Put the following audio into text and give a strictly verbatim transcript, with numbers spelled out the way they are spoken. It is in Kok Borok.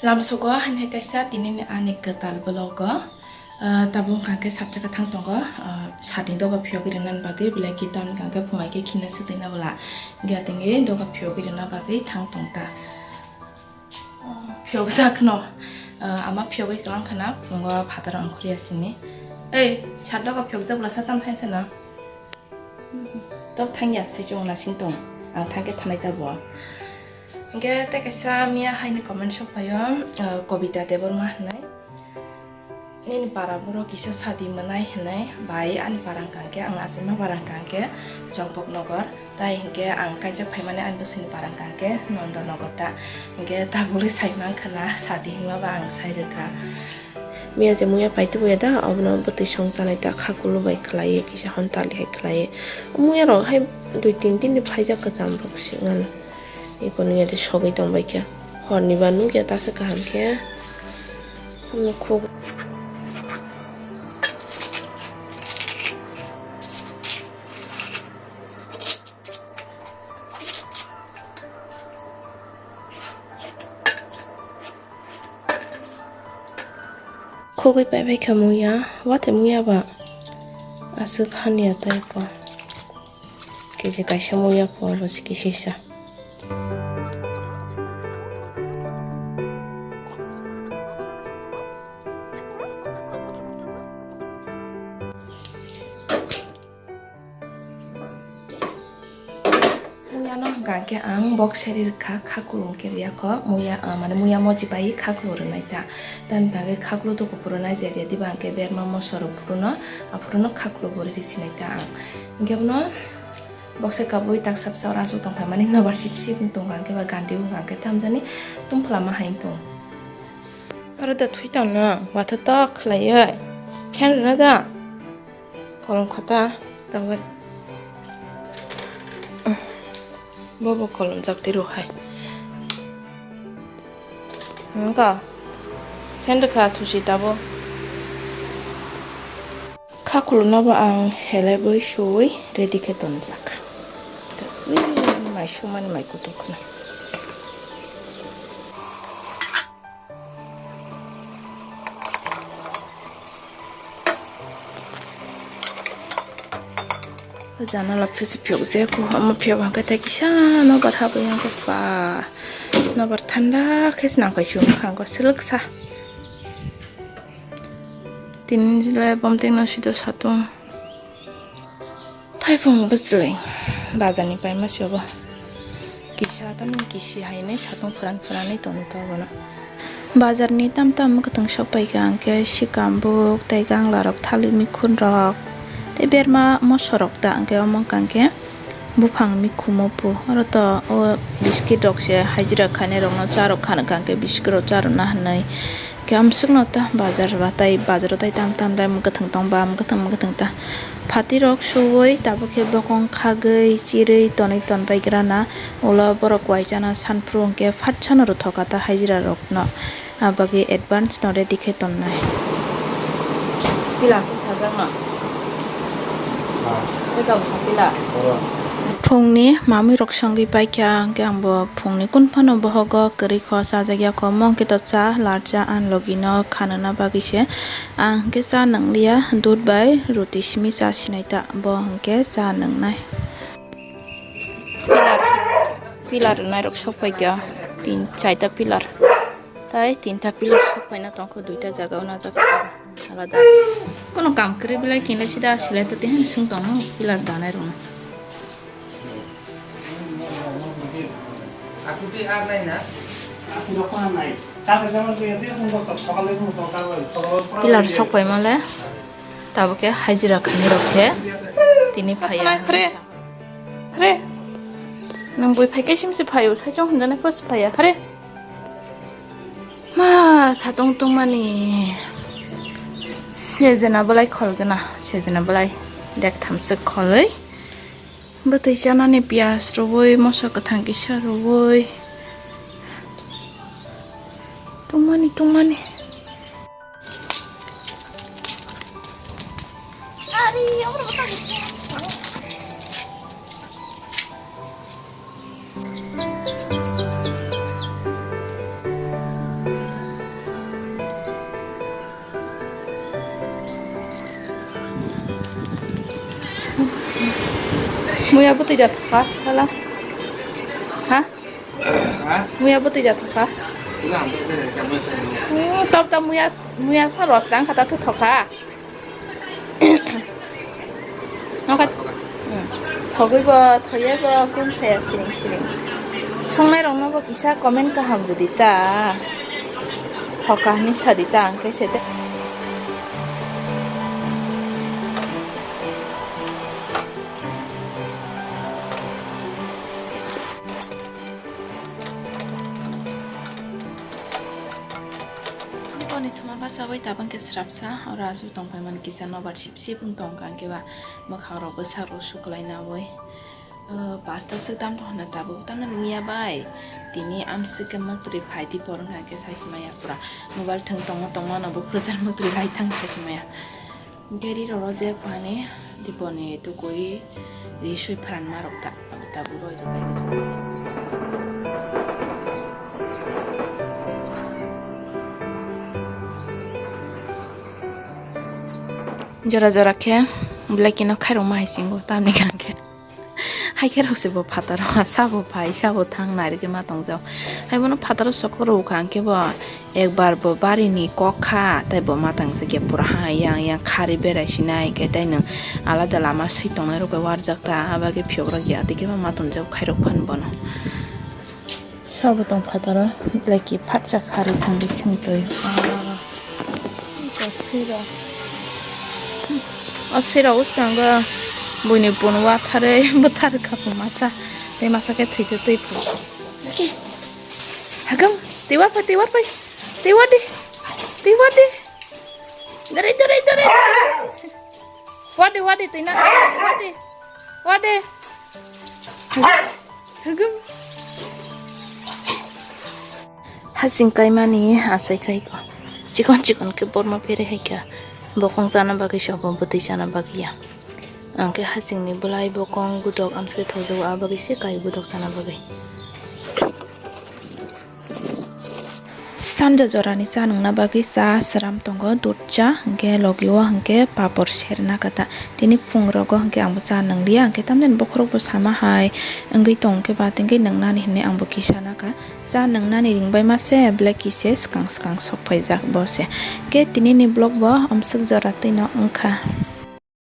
Lamsogo hani hai kaisa tinini ani kwtal vlogo, ah, tabuk wngkha khe sapchaka thang tongo, ah, sadi doga phiyogwi rwnani bagwi belai khe tamni hwnkha khe phungai khe khina swtwi na bwla. Hwnkhe tini doga phiyogwi rwna bagwi thang tongta. Ah, phiyokjakno, ah, ama phiyogwi kwlang khana phungo phataro ang khuriya sini. Ei, sat doga phiyokjak bwla sa tam thaisa na? Tok thangya, thaichung nasing tong. Ang thangkhe thanai ta bo. Hingke tei kaisa miya haini comment sok phaio, ah, Kobita Debbarma hinui. Nini para borok kisa sadi mwnai hinui, bai ani para wngkha khe, ang achaima para wngkha khe Chongpok Nogor. Tai hingke ang kaijak phaimani ani bwswkni para wngkha khe Nondo Nogor ta. Hingke tabukle sai mankha na sadi hinma ba ang sai rwkha. Miya je muya paitubui ya da, abono bwtwi song chanai ta, kha kulu bai khlaiwi, kisa hon tali hai khlaiwi. Muya rok hai dui tin din ni phaijak kwcham rok se wngano. Eko nung ya de sogwi tong bai kha. Hor ni ba nuk ya ta se kaham khe. Hamno khuk. Khogwi pai bai kha muya, watwi muya ba aswk hanya tei ko. Keji kaisa muya pho abo se kisisa. Muya no hwnkha khe ang bok seri rwkha, khakulu hwnkhe rwya kho, muya, ah, mane muya mochi bai khakulu rwnai ta. Tamni bagwi khakulu to kuphuru nai je rwya diba hwnkhe berma moso rok phuru no, aphuru no khakulu bo riri sinai ta ang. Hwnkhe bono boksa kabui tak sapsa oro aswk tongphai mani nobar sip sip wng tongkha hwnkhe ba gandhi wngkha hwnkhe tamjani tungphla ma hai wng tong. Oro da thwi tong no watha tok khlaiwi phan rwna da. Kolom khata tangwi. Bobo kolom jak tiro hai. Nangka. Phen rwkha thusi tabo. Khakhulno bo ang helebwi suwi ready khe tonjak. Ui, mai sumani mai kutuk khna. Jana la phisi phiyok je ko, ama phiyok hwnkhe tei kisa nobar habwi hwnkhe ba nobar thanda khe se nang pai sio mwkhang ko silwk sa. Tini le bomteng no sido satung. Thaipung bwswlwi bazar ni paima se obo. Kisa tamni kisi hai nai satung phuran phuranwi tongwi ta obono. Bazar ni tam tam mwkhwtwng sok paikha hwnkhe sikambuk tei gangla rok thalik mikhun rok tei berma moso rok ta hwnkhe omo wngkha hwnkhe buphang mikhumo po oro to o biscuit rok se hajira khainai rok no cha rok khana kha hwnkhe biscuit rok cha rwna hinwi. Khe amswkno ta bazar ba tai bazaro tai tam tam dai mwkhwtwng tong ba mwkhwtwng mwkhwtwng ta phatirok suwui tabukhe bokong khagwi chirwi tonwi tonbaigrana ulo borok waisana sanphru hwnkhe phatsano rwthoka ta hajira rokno abagwi advance no ready khe tonnai. Pila khe sajakno. Phungni mamwi rok songwi paikha hwnkhe ang bo phungni kun phano bohogo kwrwi kho chajak ya kho omo hwnkhe to cha lar cha ang logi no khanana bagwi se ang hwnkhe cha nang lia dudh bai ruti simi cha sinai ta bo hwnkhe cha nang nai. Pillar, pillar rwnai rok sok paikha tin chaita pillar. Tai tinta pillar sok paina tongkho, duita jaga o najak alada. Kono kam kwrwi belai kinlai sida silai tati han sung tongno pillar danai rokno. Pillar sok paima le tabuk khe hajira khainai rok se tini phaiya. Hare, hare, nwng bui phai khe simse phaio, saichung hwnjanai post phaiya. Hare. Ma satong tongmani sejena belai khol gana, sejena belai dek thamswk kholwi. Bwtwi chanani piyaj rwui, moso kwthang kisa rwui. Tongmani, tongmani. Muya bwtwi da thokha sala. Ha? Ha? Muya bwtwi da thokha. Ila ang bwtwi da thokha. Hmm, top ta muya, muya kha ros tang kha ta thokha. Noka, hmm. Thogwi bo, thoye bo, kun saya siring siring. Songnai rokno bo kisa comment kaham rwdi ta. Thokha hwnwi sadi ta ang khe sete. Boni thuma basa bai tabang khe srapsa, oro aswk tongphai mani kisa nobar sip sip wng tong kha, hwnkhe ba mwkhang rok bwsak rok suklai nawi. O, pasta swk tam thok hwnna tabuk, tamni miya bai tini amswk khe mwktwrwi phai di por wngkha, hwnkhe sai se maya pura mobile thwng tongma tongma no buphuru jan mwktwrwi lai thang sai se maya. Gari roro je phani diponi tukui ri sui phan ma rok ta, ta bu roi rok. Jora jora khe belai kino khairok ma hai singo tamni khan khe. Hai khe rok se bo phataro sabo phai sabo thang nai rwgwi ma tongjak. Hai bono phataro sokoro wngkha hwnkhe bo ekbar bo barini kok kha tei bo ma tangsa khe pura ha yang yang kharwi berai sinai khe tei nwng alada lama swi tongnai rok bai warjak ta abagwi phiyok rok ya tei khe ma ma tongjak khairok phano bono. Sabo tong phataro belai khe phatsa kharwi thangwi singtwi. O sira. O sira uskango buini bun watharwi bwthar kha masa. Tei masa khe thwikhe twi phu. Hagam, twi war phai, twi war phai. Twi war di. Twi war di. Dare, dare, dare. Wade, wade, twi na. Wade. Wade. Hagam. Hasing kaimani asai khai ko. Chikon chikon khe borma pere hai kha. Bokong chana bagwi sobo bwtwi chana bagwi ya. Ang khe hasingni bwlai bokong gudok amsai thokjago, a bagwi se kai gudok chana bagwi. Sanja jorani cha nungna bagwi cha sram tongo, dut cha, hwnkhe logi o hwnkhe papor serna kata. Tini phung rogo hwnkhe ang bo cha nung liya, hwnkhe tamni bokhorok bo sama hai wngwi tong khe ba, tengkhe nungnani hinwi ang bo kisa na kha. Cha nungnani ringbai ma se, belai kise swkang swkang sok phaijak bo se. Khe tini ni vlog bo amswk jora twi no wngkha.